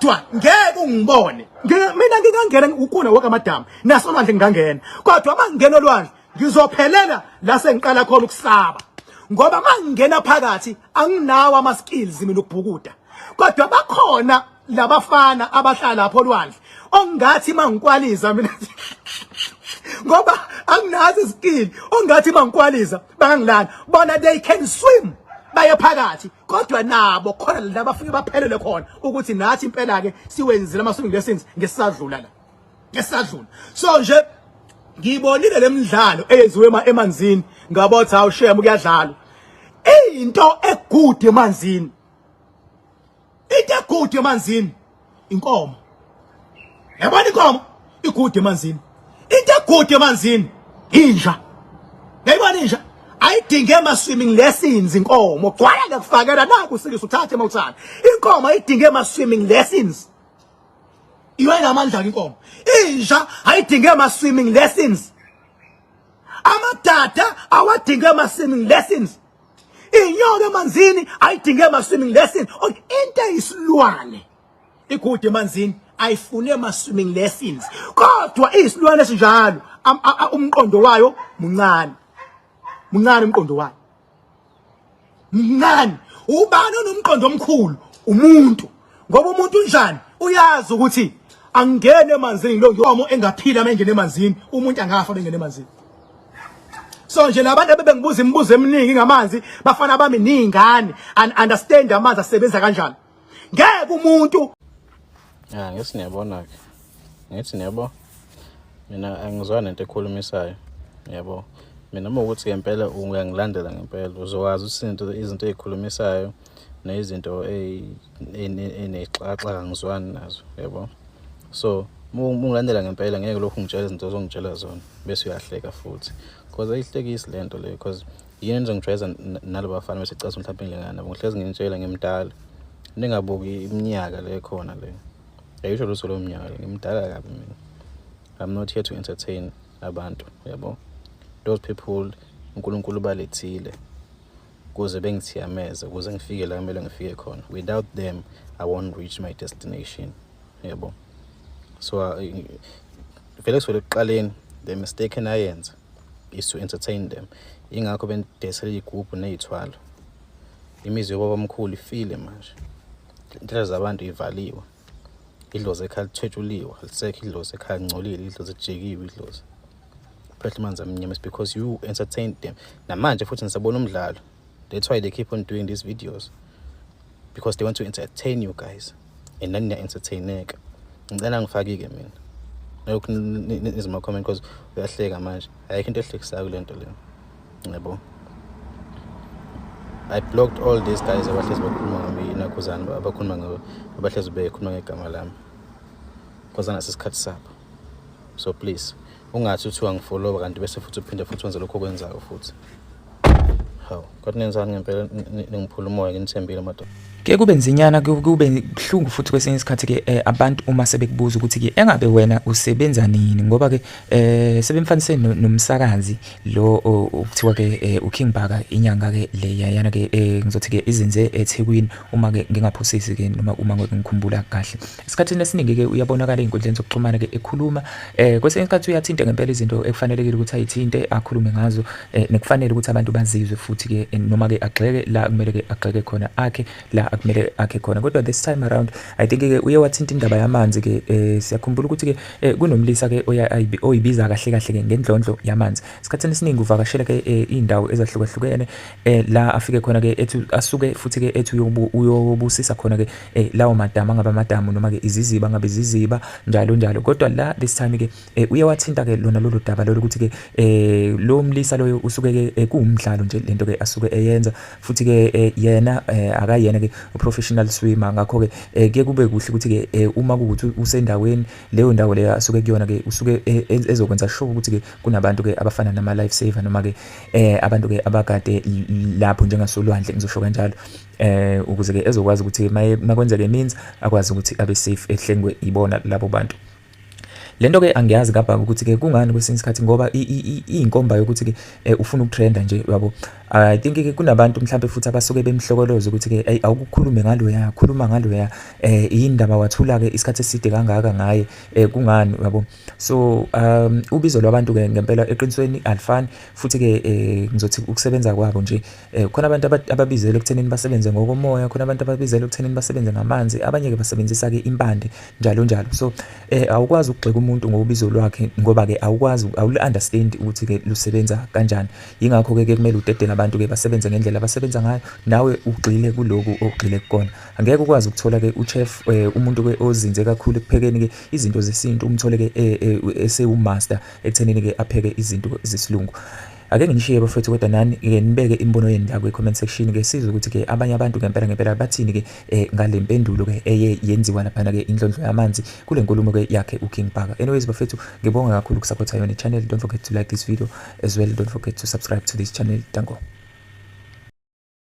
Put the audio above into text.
Kodwa ngeke ungibone. Mina ngingangena ukuna wonke amadamu nasolwandle ngingangena. Kodwa uma ngingena olwandle ngizophelela la sengiqala khona ukusaba. Ngoba uma ngingena phakathi anginawo ama skills mina ukubhukuda. Kodwa bakhona labafana abahlala lapho olwandle ongathi mangikwaliza mina ngoba anginazo iskill ongathi mangikwaliza bangangilanda bona. They can swim baye phakathi, kodwa nabo khona la bafike baphelele khona ukuthi nathi impela ke siwenzile ama swimming lessons ngesadlula la, ngesadlula. So nje ngiyibonile lemidlalo eyenziwe emanzini, ngabothi hawu shem, kuyadlalwa. Into egood emanzini, into egood emanzini inkomo. Yabona, inkomo igood emanzini. Into egood emanzini inja. Yayibona inja ayidinge ama swimming lessons. Inkomo gcwala ngakufakela naku usikisa uthathe mawuthanda. Inkomo ayidinge ama swimming lessons, iyo inamandla inkomo. Inja ayidinge ama swimming lessons. Amadada awadinge ama swimming lessons. Inyoka emanzini ayidinge ama swimming lessons. Into eyisilwane igood emanzini ayifune ama swimming lessons, kodwa isilwane esinjalo umqondo wayo muncane, muncane umqondo wayo, mncane. Ubani onomqondo omkhulu? Umuntu, ngoba umuntu unjani? Uyazi ukuthi angene emanzini lo nkomo engaphila uma engene emanzini, umuntu angafa bengene emanzini. So nje labantu abebengibuza imibuzo eminingi ngamanzi, bafana bami, niyingane and understand amanzi asebenza kanjani. Ngeke umuntu Ya, ngithi niyabona-ke. Ngithi niyabo. Mina angizwani nento ekhulumisayo. Yabo. Mina uma ukuthi ngempela uyangilandela ngempela uzowazi ukuthi izinto ey'khulumisayo nezinto ey'nexaxa angizwani nazo, yabo. So uma ungilandela ngempela ngeke lokhu ungitshela izinto ozongitshela zona bese uyahleka futhi. Because ayihlekisi le nto le, because yini enizongijwayeza nalo bafana bese cathi mhlawumbe ngilingana nabo? Ngihlezi nginitshela, ngimdala. Ningabuki iminyaka le khona le. Ayisho lutho leyo minyaka le, ngimdala kabi mina. I'm not here to entertain abantu, yabo. Those people uNkulunkulu balethile ukuze bengithiyameze ukuze ngifike la kumele ngifike khona. Without them I won't reach my destination, yabo. So vele kusukela ekuqaleni the mistake enayenza is to entertain them. Ingakho benidesela iy'gubhu ney'thwalo. Imizi yobabamkhulu ifile manje, inhlelo zabantu ivaliwe, idlozi ekhaya lithwetshuliwe, alisekho idlozi ekhaya, ngcolile idlozi, lijikiwe idlozi, phehla amanzi amnyama. It's because you entertained them. Namanje futhi nisabona umdlalo. That's why they keep on doing these videos, because they want to entertain you guys and nani niya-entertaineka. Ngicela ngifaki-ke mina nalokhu nizima-comment because uyahleka manje. Ayikho into ehlekisayo kule nto leyo, yabo. I blocked all these guys abahlezi bakhuluma ngami, inakhuzana abakhuluma ngayo, abahlezi bekhuluma ngegama lami, because angasesikhathi sabo. So please ungathi uthi uyangifollowa kanti bese futhi uphinde futhi wenze lokho okwenzayo futhi. Hawu, kodwa nenzani ngempela? Ningiphula umoya, nginithembile madoda. Ke kube nzinyana, kube buhlungu futhi kwesinye isikhathi ke abantu uma sebekubuza ukuthi ke engabe wena usebenza nini, ngoba ke sebemfanise nomsakazi lo okuthiwa ke uKing Bhaka, inyanga ke le yana ke ngizothi ke izinze eThekwini uma ke ngingaphosisi ke noma uma ngikhumbula kahle. Esikhathini esiningi ke uyabonakala ey'nkundleni zokuxhumana ke ekhuluma, kwesinye isikhathi uyathinta ngempela izinto ekufanelekile ukuthi ayithinte, akhulume ngazo, nekufanele ukuthi abantu bazizwe futhi ke, noma ke agxeke la kumele ke agxeke khona, akhe la akumele akhe khona. Kodwa this time around I think ke uye wathinta indaba yamanzi ke. Siyakhumbula ukuthi ke kunomlisa ke oyibiza kahle kahle ke ngendlondlo yamanzi. Esikhathini esiningi uvakashela ke iy'ndawo ezahlukahlukene la afike khona ke ethi asuke futhi ke ethi uyobusisa khona ke lawo madamu angabe amadamu noma ke iziziba ngabe iziziba, njalo njalo. Kodwa la this time ke uye wathinta ke lona lolu daba lolu ukuthi ke lo mlisa loyo usuke ke kuwumdlalo nje lento ke asuke eyenza, futhi ke yena akayena ke professional swimmer. Ngakho ke kuye kube kuhle ukuthi ke uma kuwukuthi usendaweni leyo ndawo leyo asuke kuyona ke usuke ezokwenza sure ukuthi ke kunabantu ke abafana nama life saver noma ke abantu ke abagade lapho njengasolwandle, ngizosho kanjalo, ukuze ke ezokwazi ukuthi makwenzeke means akwazi ukuthi abe safe, ehlengwe ibona labo bantu. Lento ke angiyazi kabhaka ukuthi ke kungani kwesinye isikhathi, ngoba iyinkomba yokuthi ke ufuna ukutrenda nje, uyabo. I think ke kunabantu mhlambe futhi abasuke bemhlokoloza ukuthi ke hey, awukukhulume ngaloya, khuluma ngaloya, indaba wathula ke isikhathi eside kangaka ngaye, kungani, uyabo. So ubizo lwabantu ke ngempela eqinisweni alifani, futhi ke ngizothi ukusebenza kwabo nje, khona abantu ababizelwe ekuthenini basebenze ngokomoya, khona abantu ababizelwe ekuthenini basebenze ngamanzi, abanye ke basebenzisa ke impande, njalo njalo. So awukwazi ukugxeka umuntu ngobizo lwakhe, ngoba ke awukwazi, awuli understand ukuthi ke lusebenza kanjani. Yingakho ke kumele udedele abantu ke basebenze ngendlela abasebenza ngayo, nawe ugxile kuloku ogxile kukona. Angeke ukwazi ukuthola ke uchef, umuntu ke ozinze kakhulu ekuphekeni ke izinto zesintu, umthole ke esewumaster ekuthenini ke apheke izinto zesilungu. Ake nginishiye bafethu, kodwa nani ke nibeke imibono yenu la kwi-comment section ke, sizwe ukuthi ke abanye abantu ngempela ngempela bathini ke ngale mpendulo ke eye yenziwa laphana ke Indlondlo Yamanzi kule nkulumo ke yakhe uKing Bhaka. Anyways bafethu, ngibonga kakhulu ukusupporta yona channel. Don't forget to like this video as well, don't forget to subscribe to this channel. Danko.